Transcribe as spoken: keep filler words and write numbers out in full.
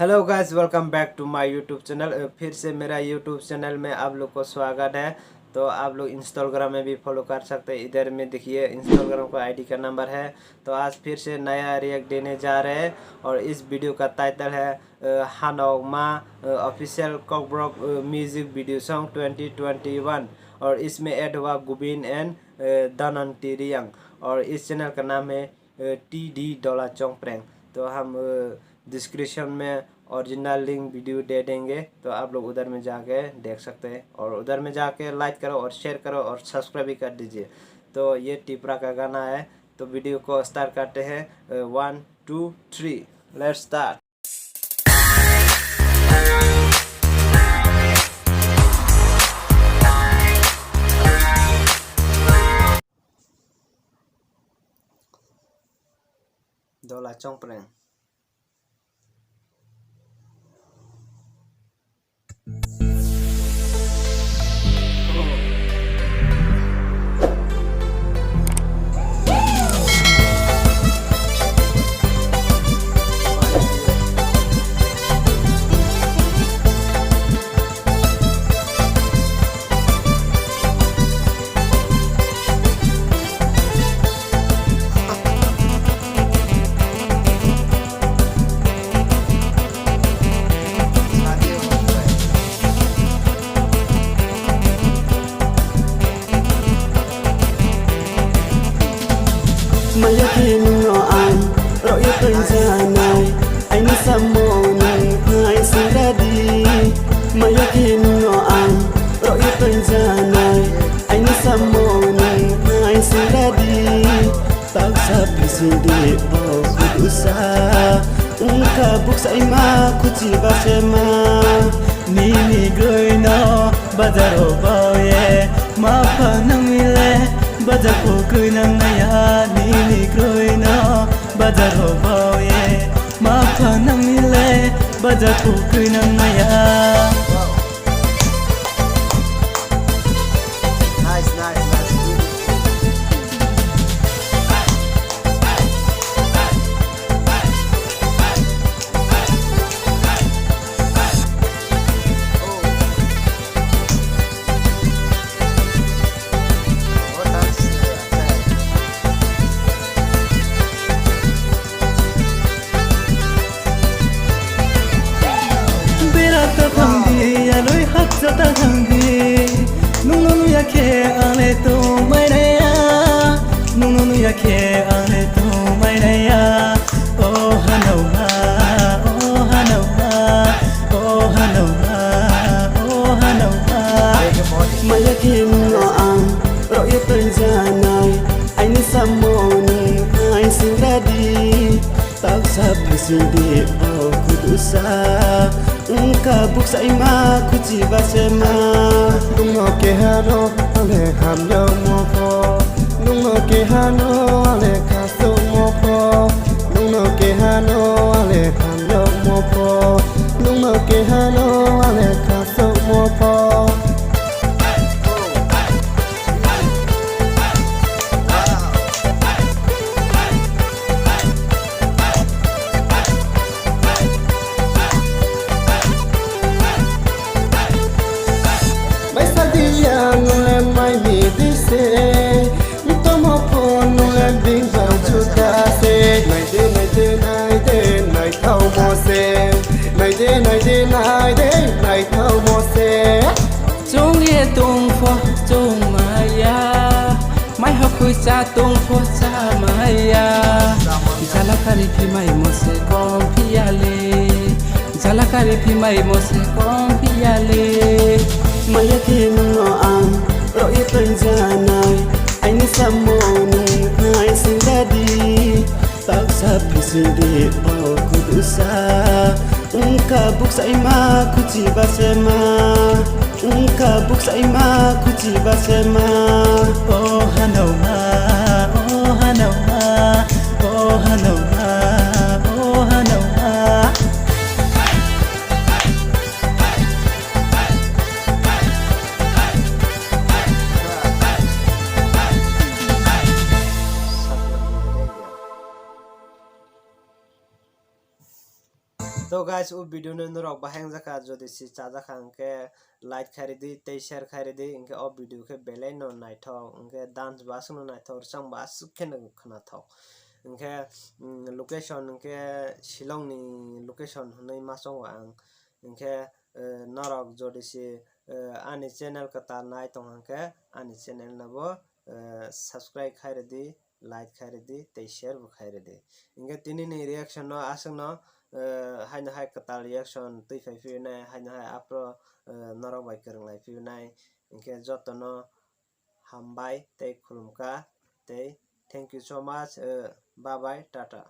Hello guys, welcome back to my YouTube channel। अ, फिर से मेरा YouTube चैनल में आप लोग को स्वागत है। तो आप लोग Instagram में भी फॉलो कर सकते हैं, इधर में देखिए Instagram का आईडी का नंबर है। तो आज फिर से नया रिएक्ट देने जा रहे हैं और इस वीडियो का टाइटल है, अ, हानौमा, अ, ऑफिशियल कॉकब्रॉक, अ, music video song twenty twenty one, और इसमें ऐड हुआ गुबिन एंड, अ, दानंती रियांग, और इस चैनल का नाम है, अ, टीडी डोला चोंगप्रेंग। तो हम, अ, डिस्क्रिप्शन में ओरिजिनल लिंक वीडियो दे देंगे, तो आप लोग उधर में जाके देख सकते हैं, और उधर में जाके लाइक करो और शेयर करो और सब्सक्राइब भी कर दीजिए। तो ये टिपरा का गाना है, तो वीडियो को स्टार्ट करते हैं। अ, one, two, three, let's start. Dola Chongpreng. Maya khe nungno ang rokyo tongjanai, aini samung nung phai singradi. Maya khe nungno ang rokyo tongjanai, aini samung nung phai singradi. Baksa bising di bo kudusa, wngkha buksa ima kuchi basema. Nini groi no bazar o baoye, ma pha nang mile bazar o groi nang naya. Nini groi no bazar o baoye, ma pha nang mile bazar o groi nang naya. Nice, nice, nice. Bera ta thangdi, aloi hakcha ta thangdi. Nungno nuya khe ang le tongmai naya. Nungno nuya khe ang le tongmai naya. O hanauha, o hanauha, o hanauha, o hanauha. Maya khe nungno ang rokyo tongjanai, aini samung nung phai singradi. Baksa bising di bo kudusa, wngkha buksa ima kuchi basema. Nungno kehano ang le hamyang mopho, nungno kehano ang le khasuk mopho, nungno kehano ang le hamyang mopho, nungno kehano ang le khasuk mopho. Mai sadia nule mai mi di se, tomo pho nule bing bang juda se. Nai de, nai de, nai de, nai thau mo se. Nai de, nai de, nai de, nai thau mo se. Chwng ye tong pho chwng maya, mai hokhui cha tong pho cha maya. Jala kari phi mai mo se kom phiya le, jala kari phi mai mo se kom phiya le. Maya khe nungno ang rokyo tongjanai, aini samung nung phai singradi. Baksa bising di bo kudusa, wngkha buksa ima kuchi basema, wngkha buksa ima kuchi basema. O hanauha, o hanauha, o hanauha, o hanauha. To Guys, o video no norok bahai wngjakha, jodi se chajakha hwnkhe like khai ridi tei share khai ridi, hwnkhe o video khe belai no naithok, hwnkhe dance bo aswk no naithok, rwchapmung bo aswk kheno khwnathok. Hwnkhe, mm, location hwnkhe Shillong ni location hwnwi ma chongo ang. Hwnkhe, eh, norok jodi se, eh, ani channel kwtal nai tong hwnkhe ani channel no bo, eh, subscribe khai ridi, like khai ridi tei share bo khai ridi. Hwnkhe tini ni reaction no aswk no, eh, haino hai kwtal reaction twi phai phiyunai, haino hai aphro, eh, norok bai kwrwng lai phiyunai. Hwnkhe joto no hambai tei khulumkha tei thank you so much, eh, bye bye, tata.